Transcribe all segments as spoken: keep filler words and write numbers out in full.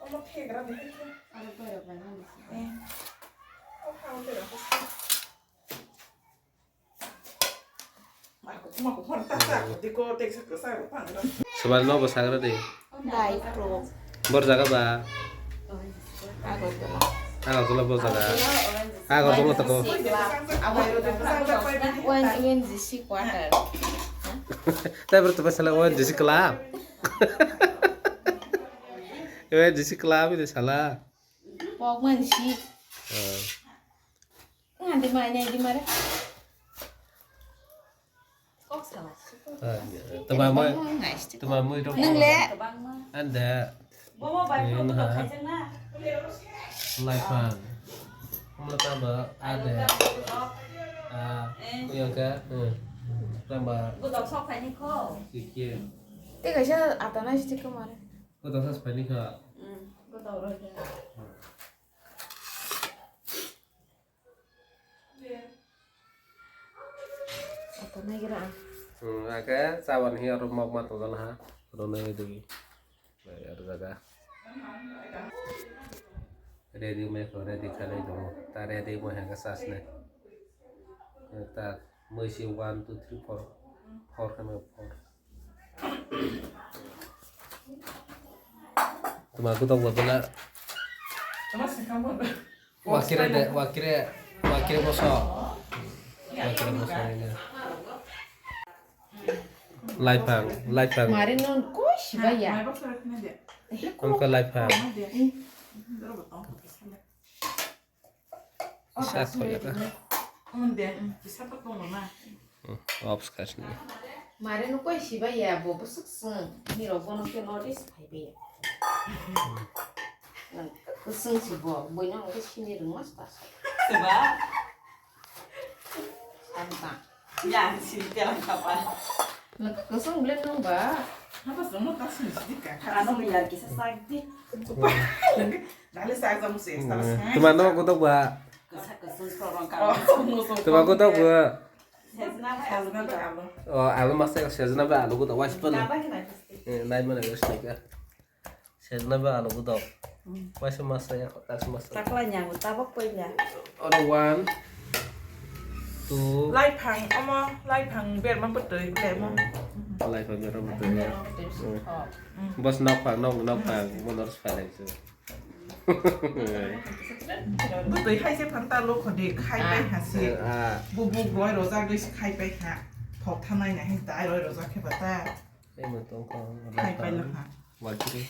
Swbal no bo sagra de. Dai pro. Bor jaga ba. Agartala. Agartala bor jaga. Agartala tako. One U N G C quarter. Tai bro to pasala O N G C club. O N G C club ini salah. Pok man si. Ngan di mana di mana. Kok salah sih. Tama mo. Tama mo itu. Nang le. Anda. Bomo bai. Laifang. Mula tamba ada. Ah, yang ke. Tamba. Gue tak sok kayak ni kok. Sikit. Tiga aja atau nasi tiga mana? Gue tak sok kayak ni kok. Gue tak udah. Ake chawan hi oro mok ma tongdala ha. Oro nai digi. Aro jaga. Ready mai ko ready khalai dong. Ta ready mo hanga sas ne. Ta moi si one two three four. Four kama four. Tuma kutok ba bela. Wakire de, wakire, wakire boso. Wakire boso ini. Laifang, laifang. Mari non koi siba ya. Kongka laifang. Isa soya ka. Ops kasni. Mari no koi siba ya bo bwswk swng. Nirok bono khe notice phai be. Kwswng si bo, buino hwnkhe sini rwngma sta. Seba. Santa. Ya, sini telang kapa. Kwswng bwle nwng ba. Hapa swngno ta sini sidi ka. Ano biya kisa sak di. Dale sak jamu se, sta sak. Tuma no kutok ba. Kwsa kwswng sorong ka. Tuma kutok ba. Sejna bai alu. Oh, alu masa sejna bai alu kutok wais pun. Nai mana wais nika. Sejna ba alu budok. Waisa masa ya, waisa masa. Takla nyangu tabok poila. Oro one, two. Laifang, omo, laifang berma bwtwi, berma. Laifang berma bwtwi. Bos nokphang, nok, nokphang, monor spalai se. Bwtwi hai se phanta lo khodi, khai pai ha se. Bubuk roi rojak doi se khai pai ha. Thok thanai na hin tai roi rojak khe bata. Hai pai lokha. Wakire.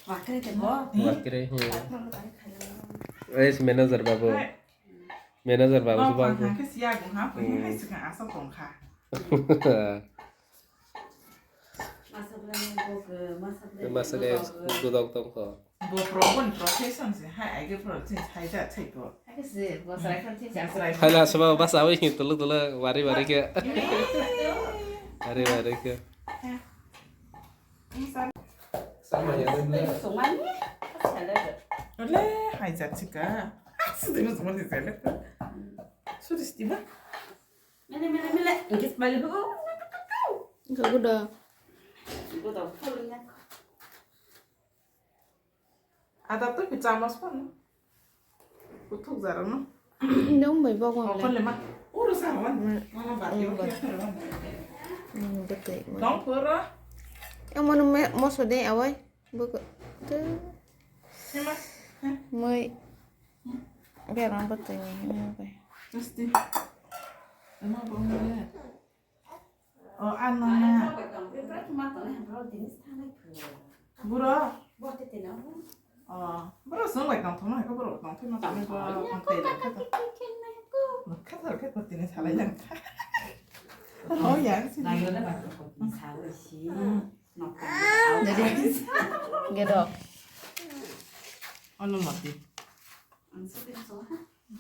Wakire te bo. Wakire. Es manager babu. Manager babu. Babu. Hangke siya go ha, pun hai sika asa tongkha. Masa bela ni bo ke, masa bela ni bo ke. Masa bela ni bo ke. Bo pro bon profession se, hai, aige pro, tin, hai, ja, chai pro. Hai ke se, bo sarai khan tin, ja, sarai. Hai la, sama bas awi hin, tulu, tulu, wari, wari ke. Wari, wari ke. Sama ya, ni. Sumani, sale. Ole, hai, ja, chika. Sudi mo, sumani, sale. Sudi, stima. Mele, mele, mele. Ingkis bali, hu. Gaguda. Gaguda, full nya. Ada tu ki chamas pun. Kuthuk jara no. Ini um bai bok. Oh, pale ma. Uru sarwan. Mama bati. Ini betul. Dong pura. Yang mana me moso de awai. Buku tu. Sima. Moi. Biar mampu tu ni. Pasti. Emang bong ya. Oh, ano na. Buro. Oh, buro sung bai tong thung hai ko buro tong thung ma tong bo tong thai da. Kha thar khe ko tini salai jang. Oh, ya. Gedok. Ono mati.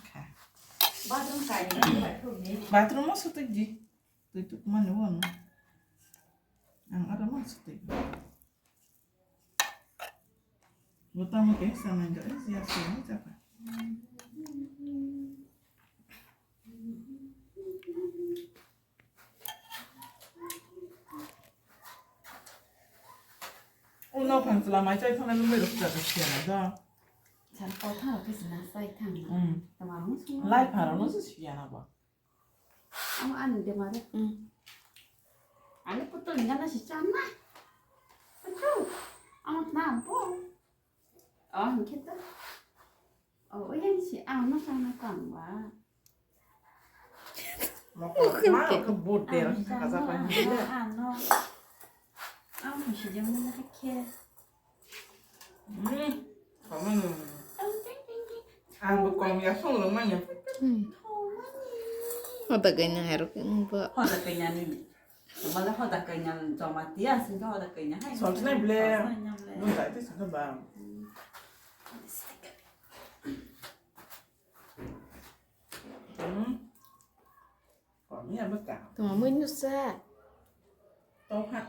Kha. Bathroom mo sutuk di. Twi tukmani wano. Ang aro ma sutwi. Botamo ke samai do, eh, siya siya ni chapa. Uno pa Chwla mai chai thangna nung bai rwkha da siya na do. San kotha rok khe sina sai thang. Hmm. Tama rung sung. Lai pharo no se siya na bo. Amo ani de mare. Hmm. Ani putol ni gana si chana. Putol. Amo na bo. Oh, hinkhe to. Oh, oyang si ang no chana tang ba. Mokol ma ke bot der kaza pa ni le. Ano. Ang si jeng ni hakhe. Hmm. Kamu. Ang bo kom ya song lo manya. Hmm. Hoda kanya herok bo. Hoda kanya ni. Mala hoda kanya joma dia sing hoda kanya hai. Sol sinai ble. Nung dai te sing ba. Hmm. Tama mui nusa. Tau ha.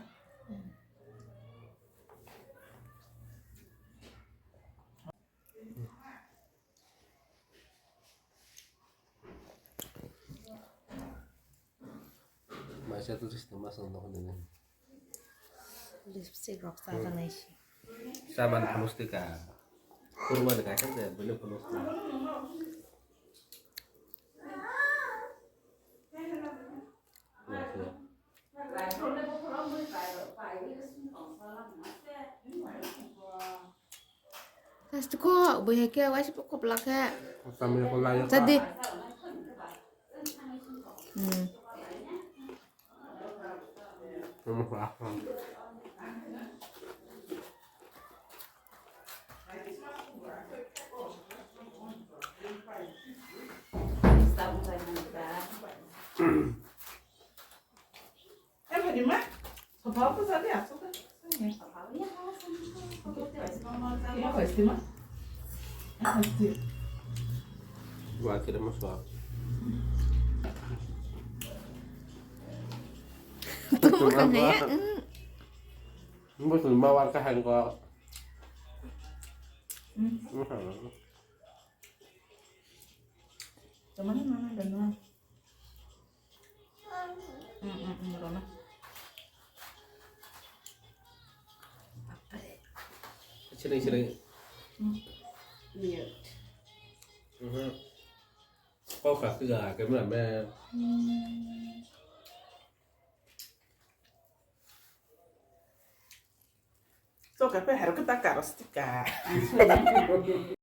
Maisa tu sistem masang dohon ini. Lipstick rok chajaknai se. Saman phunusti ka. Kurma de kaisa de bini phunusti. Plastic ko bui hai khe waisa kop la khe. Tadi. Hmm. Wa kira masuk. Tunggu kan ya. Bos lima warga hengkok. Hmm. Teman mana dan mana? Hmm, hmm, hmm, mana? Sini, sini. Hmm. Iya. Mhm. Kau kasih gak, kamu rame. Hmm. So, kape harus kita karos tika.